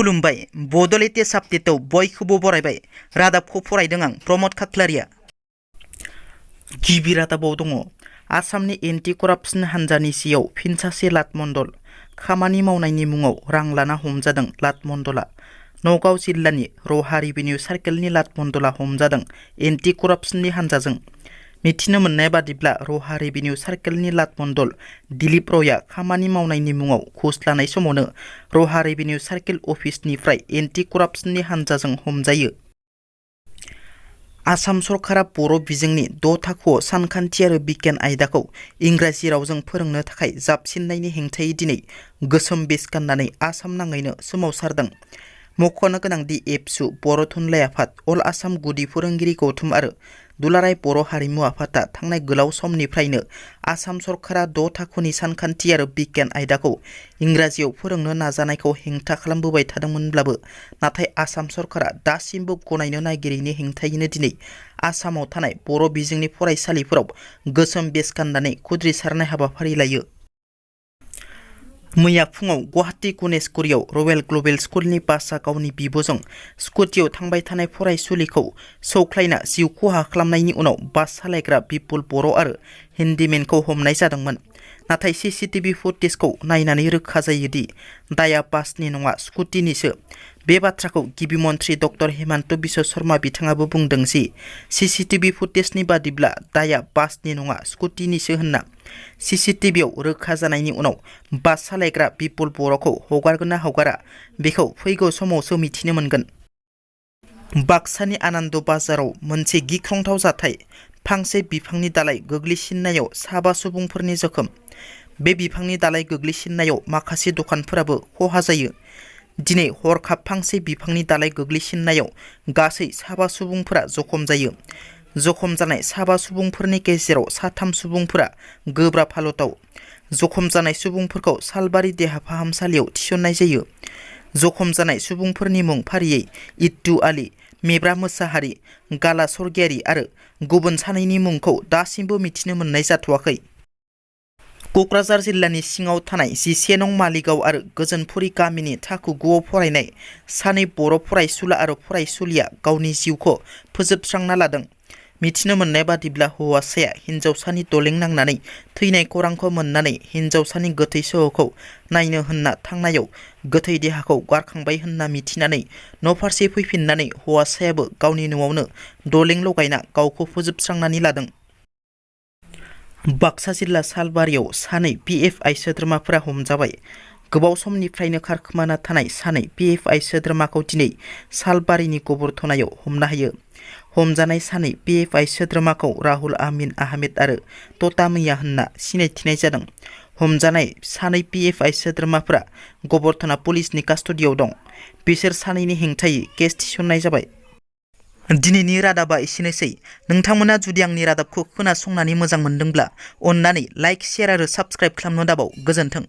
खुलुमबाय बड' लेटेस्ट आपडेटआव बयखौबो बरायबाय। रादाबखौ फरायदों आं प्रमद खाख्लारिया। गिबि रादाबाव दङ आसामनि एन्टि करापसन हान्जानि सिङाव फिन सासे लाटमन्डल खामानि मावनायनि मुङाव रां लाना हमजादों। लाटमन्डला नगाव जिल्लानि रहा रेभिनिउ सार्केलनि लाटमन्डला हमजादों एन्टि करापसननि हान्जाजों। मिथिनो मोननाय बादिब्ला रहा रेभिनिउ सार्केलनि लाटमन्डल दिलीप रयआ खामानि मावनायनि मुङाव घुस लानाय समावनो रहा रेभिनिउ सार्केल अफिसनिफ्राय एन्टि करापसननि हान्जाजों हमजायो। आसाम सरकारा बर' बिजोंनि 6 थाखोआव सानखान्थि आरो बिगियान आयदाखौ इंराजि रावजों फोरोंनो थाखाय जाबसिननायनि हेंथायै दिनै गोसोम बेज गाननानै आसाम नाङैनो सोमावसारदों। मख'नो गोनांदि एबसु बर' थुनलाइ आफाद, अल आसाम गुदि फोरोंगिरि गौथुम आरो दुलाराय बर' हारिमु आफादा थांनाय गोलाव समनिफ्रायनो आसाम सरकारा 6 थाखोनि सानखान्थि आरो बिगियान आयदाखौ इंराजियाव फोरोंनो नाजानायखौ हेंथा खालामबोबाय थादोंमोनब्लाबो नाथाय आसाम सरकारा दासिमबो गनायनो नागिरैनि हेंथायैनो दिनै आसामाव थानाय बर' बिजोंनि फरायसालिफोराव गोसोम बेज गाननानै खुद्रिसारनाय हाबाफारि लायो। मैया फुङाव गुवाहाटी गणेशगुरियाव रयेल ग्लबेल स्कुलनि बासआ गावनि बिब'जों स्कुटियाव थांबाय थानाय फरायसुलिखौ सौख्लायना जिउ खहा खालामनायनि उनाव बास सालायग्रा बिपुल बर' आरो हेन्डिमेनखौ हमनाय जादोंमोन। नाथाय सीसीटीवी फुटेजखौ नायनानै रोखा जायोदि दाया बासनि नङा स्कुटिनिसो। बे बाथ्राखौ गिबि मन्थ्रि डक्टर हेमन्त बिश्व शर्मा बिथाङाबो बुंदों जि सीसीटीवी फुटेजनि बादिब्ला दाया बासनि नङा स्कुटिनिसो होनना। सीसीटीवीआव रोखा जानायनि उनाव बास सालायग्रा बिपुल बर'खौ हगारगोन ना हगारा बेखौ फैगौ समावसो मिथिनो मोनगोन। बाक्सानि आनन्द बाजाराव मोनसे गिख्रंथाव जाथाय। फांसे बिफांनि दालाइ गोग्लैसिननायाव 7 सुबुंफोरनि जोखोम। बे बिफांनि दालाइ गोग्लैसिननायाव माखासे दखानफोराबो खहा जायो। दिनै हरखाब फांसे बिफांनि दालाइ गोग्लैसिननायाव गासै 7 सुबुंफोरा जखम जायो। जखम जानाय 7 सुबुंफोरनि गेजेराव 3 सुबुंफोरा गोब्राब हालोदाव। जखम जानाय सुबुंफोरखौ सालबारि देहा फाहामसालियाव थिसननाय जायो। जखम जानाय सुबुंफोरनि मुं फारियै इट्टु आली, मेब्रा मोसाहारि, गाला सरगियारि आरो गुबुन सानैनि मुंखौ दासिमबो मिथिनो मोननाय जाथ'वाखै। क'क्राझार जिल्लानि सिङाव थानाय 11 नं मालिगाव आरो गोजोनपुरि गामिनि थाखो 9 आव फरायनाय 2 बर' फरायसुला आरो फरायसुलिया गावनि जिउखौ फोजोबस्रांना लादों। मिथिनो मोननाय बादिब्ला हौवासाया हिन्जावसानि दलें नांनानै थैनाय खौरांखौ मोननानै हिन्जावसानि गोथै सह'खौ नायनो होनना थांनायाव गोथै देहाखौ गारखांबाय होनना मिथिनानै न'फारसे फैफिननानै हौवासायाबो गावनि न'आवनो दलें लगायना गावखौ फोजोबस्रांनानै लादों। बाक्सा जिल्ला सालबारियाव 2 पिएफआइ सोद्रोमाफोरा हमजाबाय। गोबाव समनिफ्रायनो खारखोमाना थानाय 2 पिएफआइ सोद्रोमाखौ दिनै सालबारिनि गबरथनायाव हमनो हायो। हमजानाय 2 पिएफआइ सोद्रोमाखौ राहुल आमिन आहमेद आरो तता मैया होनना सिनायथिनाय जादों। हमजानाय 2 पिएफआइ सोद्रोमाफोरा गबरथना पुलिसनि कास्टडियाव दं। बिसोर 2नि हेंथायै केस थिसननाय जाबाय। दिनैनि रादाबा एसेनोसै। नोंथांमोना जुदि आंनि रादाबखौ खोनासंनानै मोजां मोनदोंब्ला अन्नानै लाइक, शेयार आरो साबस्क्राइब खालामनो दाबाव। गोजोन्थों।